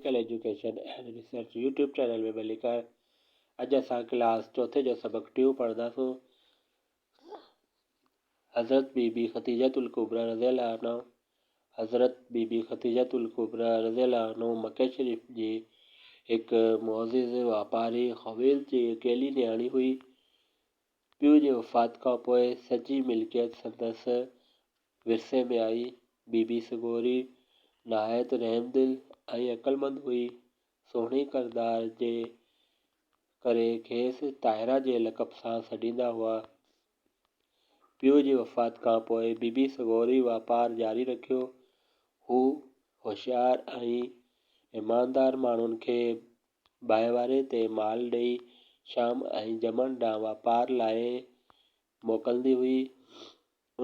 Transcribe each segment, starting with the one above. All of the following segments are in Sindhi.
Medical Education and Research YouTube channel ۾ ڀليڪار. اڄ اسان ڪلاس چوٿين جو سبق ٽيون پڙهنداسون. حضرت بي بي خديجة الڪبريٰ رضي الله عنها حضرت بي بي خديجة الڪبريٰ رضي الله عنه مڪي شريف جي هڪ معزز واپاري خويلد جي اڪيلي نياڻي هئي. پيء جي وفات کان پوء سڄي ملڪيت سندس ورثي ۾ آئي. بي بي سڳوري نهايت رحمدل ۽ عقلمند هئي. سهڻي ڪردار جي ڪري کيس طاهره جي لقب سان سڏيندا هئا. پيء جي وفات کان پوء بي بي سڳوري واپار جاري رکيو. هو هوشيار ۽ ايماندار ماڻهن کي ڀائيواري تي مال ڏئي شام ۽ جمن ڏانهن واپار لاء موڪلندي هئي.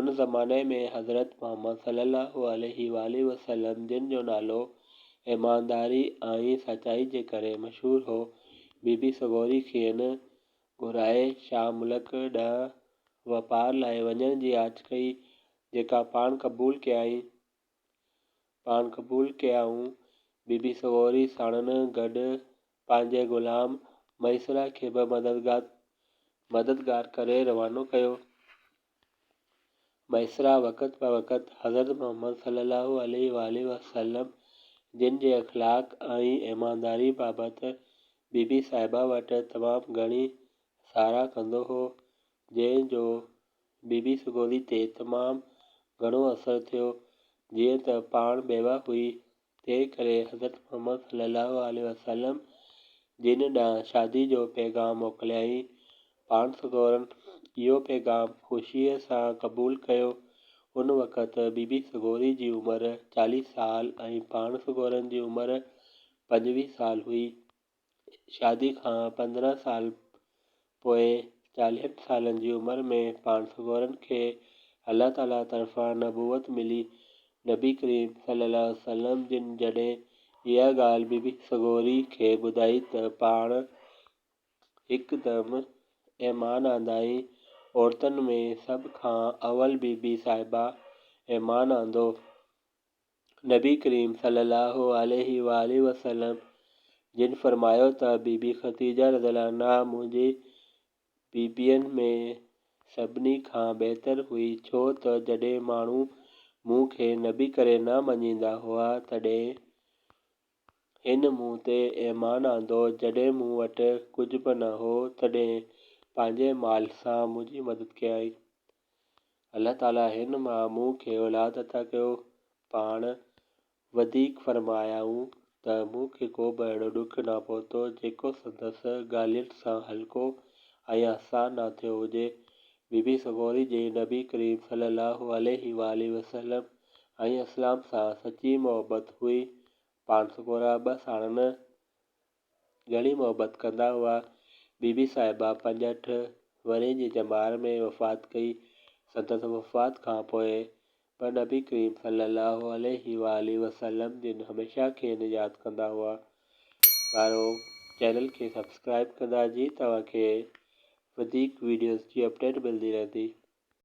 ان زماني ۾ حضرت محمد صلي الله عليه واٰله وسلم جن جو نالو ايمانداري ۽ سچائي جي ڪري مشهور هو. بي بي سڳوري کين گهرائي شام ملڪ ڏانهن واپار لاء وڃڻ جي آڇ ڪئي، جيڪا پاڻ قبول ڪيائين. پاڻ قبول ڪيائون. بي بي سڳوري ساڻن گڏ پنهنجي غلام ميسره کي به مددگار ڪري روانو ڪيو. ميسره وقت بوقت حضرت محمد صلي الله عليه واٰله وسلم جن جي اخلاق ۽ ايمانداري بابت بي بي صاحبه وٽ تمام گهڻي ساراهه ڪندو هو، جنهن جو بي بي سڳوري تي تمام گهڻو اثر ٿيو، جيئن ته پاڻ بيوه هئي، تنهن ڪري حضرت محمد صلي الله عليه وسلم جن ڏانهن شادي جو پيغام موڪليائين. پاڻ سڳورن اهو پيغام خوشيء سان قبول ڪيو. ان وقت بي بي سڳوري جي عمر 40 سال ۽ پاڻ سڳورن جي عمر 25 سال هئي. شادي کان 15 سال پوء چاليهن سالن جي عمر ۾ پاڻ سڳورن کي الله تعاليٰ طرفان نبوت ملي. نبي ڪريم صلي الله عليه وسلم جن جڏهن اها ڳالهه بي بي سڳوري کي ٻڌائي ته پاڻ هڪدم ايمان آندائين. عورتن ۾ سڀ کان اول بي بي صاحبه ايمان آندو. نبي ڪريم صلي الله عليه واٰله وسلم جن فرمايو ته بي بي خديجه رضي الله عنها منهنجي بيبين ۾ سڀني کان بهتر هئي ڇو ته جڏهن ماڻهو مون کي نبي ڪري نه مڃيندا هئا تڏهن هن مون تي ايمان آندو جڏهن مون وٽ ڪجهه به نه هو تڏهن پنهنجي مال سان منهنجي مدد ڪيائين. الله تعاليٰ هن مان مون کي اولاد عطا ڪيو. پاڻ وڌيڪ فرمايائون ته مون کي ڪو به اهڙو ڏک نه پهتو جيڪو سندس ڳالهين سان هلڪو ۽ آسان نه ٿيو هجي. بي بي سڳوري جي نبي ڪريم صلي الله عليه واٰله وسلم ۽ اسلام سان سچي محبت هئي. پاڻ سڳورا به ساڻن گهڻي محبت ڪندا هئا. بي بي صاحبه 65 ورهين جي ڄمار ۾ وفات ڪئي. سندس وفات کان پوء به نبي ڪريم صلي الله عليه واٰله وسلم جن هميشه کين ياد ڪندا هئا. ٻارو چينل کي سبسڪرائب ڪندا جي توهان کي وڌيڪ وڊيوز جي اپڊيٽ ملندي رهندي.